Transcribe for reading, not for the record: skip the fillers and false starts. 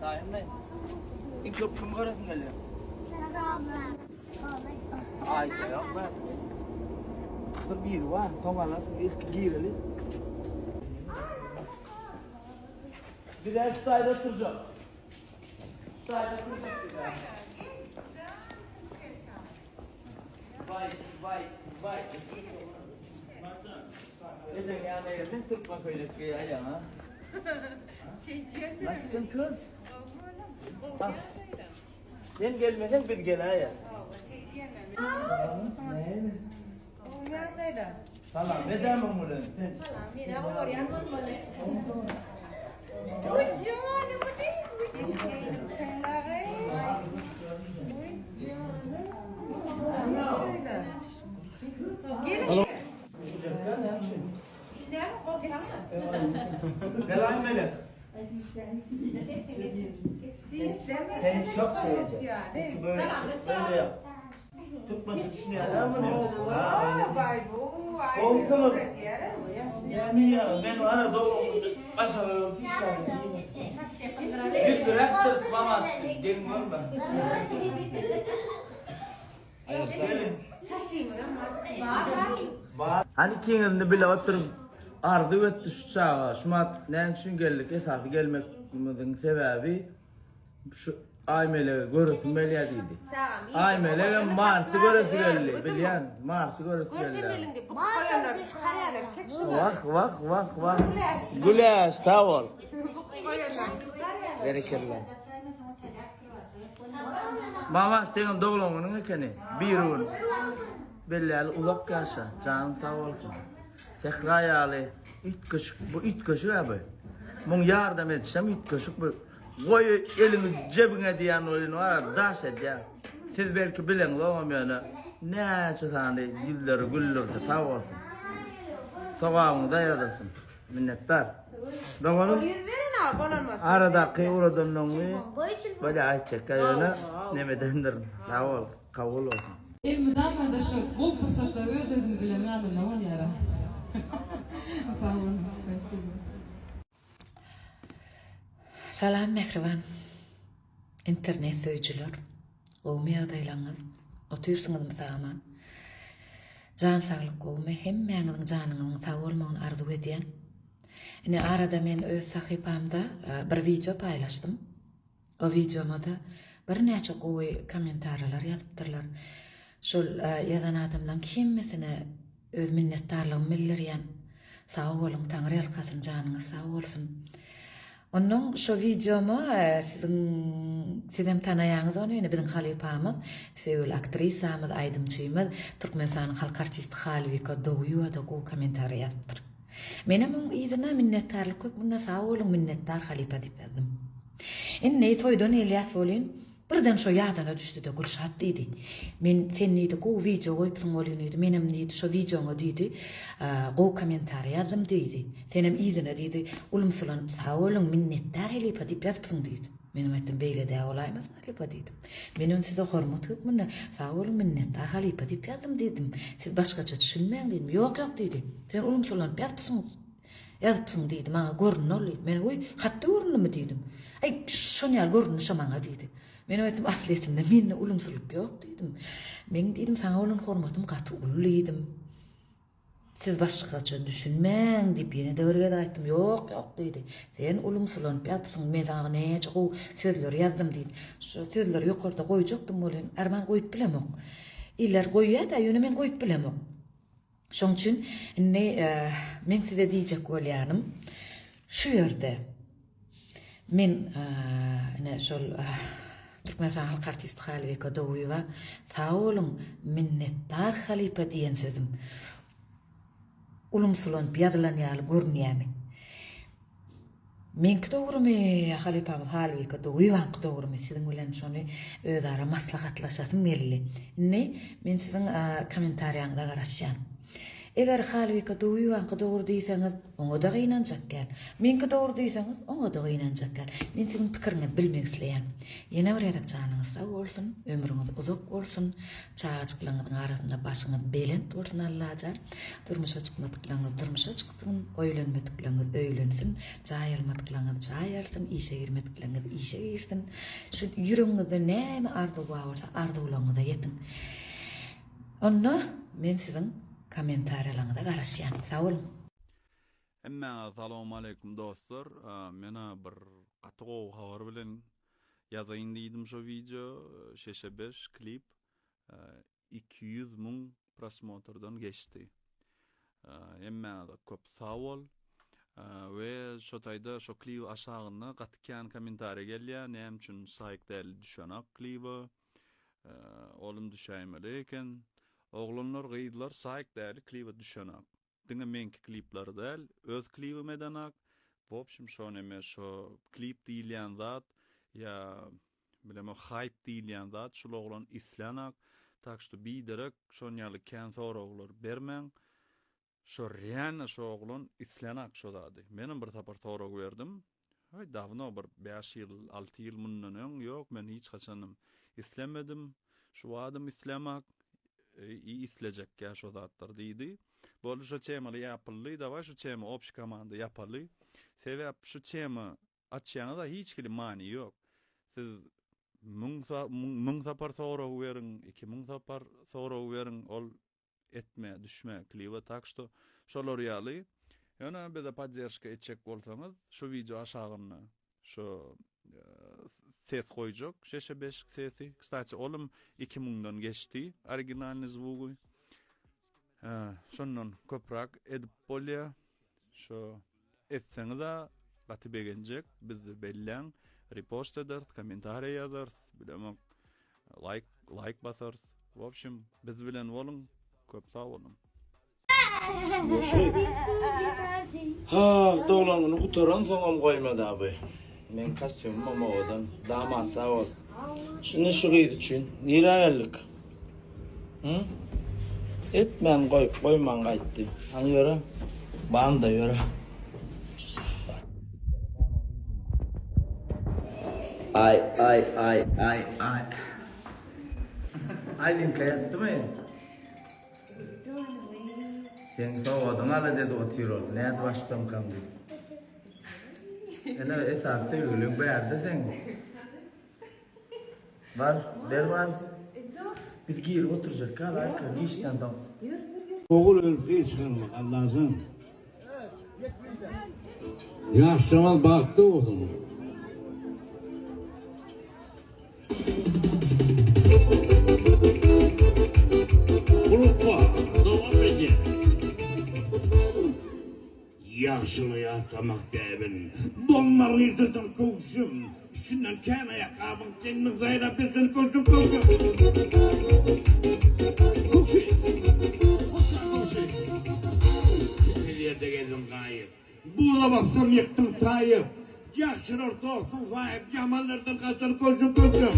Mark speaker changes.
Speaker 1: Taýynmy? Iň köp kim göresiň gelýär? Aýşe ýok be. Bir biri bar, soň alarsyň, ilki gireli. Bir de şu taýda oturjak. Şu taýda oturjak bir de. Vay, vay, vay. Ejeň ýanyna gelseň türkmen köýnek geýýär ýa. Nasılsın kız? Sen gelmeseň biz geläýer. Salam edämiň bilen sen.
Speaker 2: Salam, meni owarýan bolmaly.
Speaker 1: Gel Melek. Seni çok seveceğim. Böyle, böyle yap. Türkmençe düşünýärler muny? Gowusyňyz. Näme ýa, men ara dogumda başararym hiç zady diýmesin. Ýüzüräkdir mamaş, geň görme. Hany ikiňizni bile oturyp arzuw etdi şu çaga. Şumat näme üçin geldik? Esasy gelmegimiziň sebäbi şu Aýmelegi göresim gelýär diýdi. Aýmelegem Marsy göresi geldi. Bilýän, Marsy göresi geldi. Wah, wah, wah, wah. Güläş, sag bol. Berekella. Mama seň doglan günüň ekeni. Bir gün. Belli uzak ýaşa. Janyň sag bolsun. Sähra ýaly üýtgeşik bu üýtgeşik abi. Muň ýardam edişem üýtgeşik bu. Goý eliňi jebiňe diýen oýun bar, daş edýär. Siz belki bileňzogam ýöne näçe sany ýüzleri güldürdi sag bolsun. Sogabyňyza ýazylsyn. Minnetdar. Doganym. Aradaky ugradanlaryňy bolýa aýtjakka ýöne nemedendir. Sag bol, kabul bolsun.
Speaker 3: Elmydama-da şu gowy pursatlar öz-özümiz bilen galanda bolýar-a. Sag boluň. Spasibo.
Speaker 4: Salam mähriban internet söýüjiler. Gowumy ýagdaýlaryňyz? Otyrsyňyzmy sag-aman? Jan saglyk gowumy? Hemmäňiziň janyňyzyň sag bolmagyny arzuw edýän. Ine arada men öz sahypamda e, bir wideo paýlaşdym. O wideomada birnäçe gowy kommentariýalar ýazypdyrlar. Şol e, ýazan adamlaryň hemmesine Öz minnetdarlygymy bildirýän. Sag boluň Taňry ýalkasyn janyňyz sag bolsun. Onnoň şo wideoma siziň sizem tanaýaňyz ony ine biziň halypamyz söýgüli aktrisamyz aýdymçymyz Türkmenistanyň halk artisti Halbika Dowyýewa-da gowy kommentariýa ýazypdyr. Menem oň yzyna minnetdarlyk hökmünde sag boluň minnetdar halypa diýip ýazdym. Indi toýdan gelýäs welin Birden şo ýadyna düşdi-de, Gülşat diýdi. Men, sen diýdi, gowy wideo goýupsyň welin diýdi, menem diýdi, şo wideoňa diýdi, gowy kommentariý ýazdym diýdi. Senem yzyna diýdi, ulumsylanyp sag boluň, minnetdar halypa diýip ýazypsyň diýdi. Menem aýtdym, beýle dä bolaýmasyn halypa diýdim. Men ony size hormat hökmünde sag boluň, minnetdar halypa diýip ýazdym diýdim. Siz başgaça düşünmäň diýdim. Ýok, ýok diýdi. Sen ulumsylanyp ýazypsyň. Ýazypsyň diýdi, maňa göründi ol diýdi. Men, Wiý, hatda göründimi diýdim. Äý, şon ýaly göründi şo maňa diýdi. Menem aýtdym, aslyýetinde mende ulumsylyk ýok diýdim. Meň diýdim, saňa bolan hormatym gaty uly diýdim. Siz başgaça düşünmäň diýip ýene-de bir gezek aýtdym. Ýok, ýok diýdi. Sen ulumsylanyp ýazypsyň, men saňa näçe gowy sözler ýazdym diýdi. Şo sözleri ýokarda goýjakdym welin, arman goýup bilemok. Iller goýýa-da, ýöne men goýup bilemok. Şoň üçin indi meň size diýjek bolýanym şu ýerde men ine şol Türkmenistan halk artisti Halybeka Dowuýewa sag boluň minnetdar halypa diýen sözüm ulumsylanyp ýazylan ýaly görünýämi? Meňki dogrumy ýa halypamyz Halybike Dowyýewaňky dogrumy siziň bilen şony özara maslahatlaşasym geldi. Indi men siziň kommentariýaňyza garaşýan. Eger Halbike Duwyýewaňky dogry diýseňiz, oňa-da gynanjak däl. Meňki dogry diýseňiz, oňa-da gynanjak däl. Men siziň pikiriňizi bilmek isleýän. Ýene bir gezek janyňyz sag bolsun, ömrüňiz uzak bolsun, çagajyklaryňyzyň arasynda başyňyz belent bolsun Allajan. Durmuşa çykmadyklaryňyz durmuşa çyksyn, oýlenmedikleriňiz öýlensin, jaý almadyklaryňyz jaý alsyn, işe girmedikleriňiz işe girsin. Şu ýüregiňizde näme arzuw bar bolsa arzuwlaryňyza ýetiň. Onda men siziň kommentariýalaryňyza garaşýan. Sag boluň.
Speaker 5: Hemmäňize salowmaleýkum dostlar. Mena bir gaty gowy habar bilen ýazaýyn diýdim şo wideo şeşe beş klip 200 müň prosmotrdan geçdi. Hemmäňize köp sag bol. We şo taýda şo klip aşagynda gaty kän kommentariýa gelýär. Näme üçin saýk däli düşenak klibe? Olum düşäýmeli eken. Oglanlar gyzlar saýk däli klibe düşenak. Diňe meňki klipleri däl, öz klibim edenak. W obşim şo neme şo klip diýilýän zat ýa bilemok haýp diýilýän zat şul oglan islänak. Tak şto biderek şon ýaly kän soraglar bermäň. Şo reально şo oglan islänak şo zady. Menem bir sapar sorag berdim. Haý dawno bir bäş ýyl alty ýyl mundan öň ýok men hiç haçanam islemedim şu wadam islemak i islejekkä şo zatlar diýdi. Boldy şo temaly ýapyldy dawaý şu tema obşi komanda ýapaly. Sebäp şu tema açýaňyza hiç hili many ýok. Siz müň müň sapar sorag beriň 2000 sapar sorag beriň ol etme düşme kliba tak şto şolar ýaly ýöne bize podderşka etjek bolsaňyz şu wideo aşagynda şu ses goýjak şeşe beşik sesi kstati olum 2 müňden geçdi originalnyý zvugy şondan köprak edip bolýa şu etseňiz-a gaty begenjek bizi belläň repost ederis kommentariýa ýazarys bilemok laýk laýk basarys w obşim biz bilen boluň köp sag boluň.
Speaker 1: Ha, doglan güni gutaransoňam goýmady abi. Meň kostýumym owadan. Damat sag bol. Şindi şu gyz üçin nirä geldik? Hı? Etmän goýup goýman gaýtdy. Hany ýöre. Banda ýöre. Ay ay ay ay ay. Aýlinka ýatdymy? Sen sowgadyňy al edip otyr ol. Nädip açsamkam diýip. Ene esasy söýgüliň bärde seň. Bar, ber bar. Biz girip oturjak ýaly aýka giçden soň.
Speaker 6: Ogul ölüp el çykarmak Allajan. Ýaşjaňyz bagtly bolsun. Gruppa dowam edýär. Ýagşylygy ýatlamak däbin. Donlar ýykyjyk köwşüm. Içinden kän aýakgabyň Senmiň saýlap geçen köwşüm köwşüm. Köwşi. Hoşa köwşi. Kesel ýerde geldiň gaýyp. Buza bassam ýykdyň taýyp. Ýagşylar dostuň saýyp, ýamanlardan gaçar köwşüm köwşüm.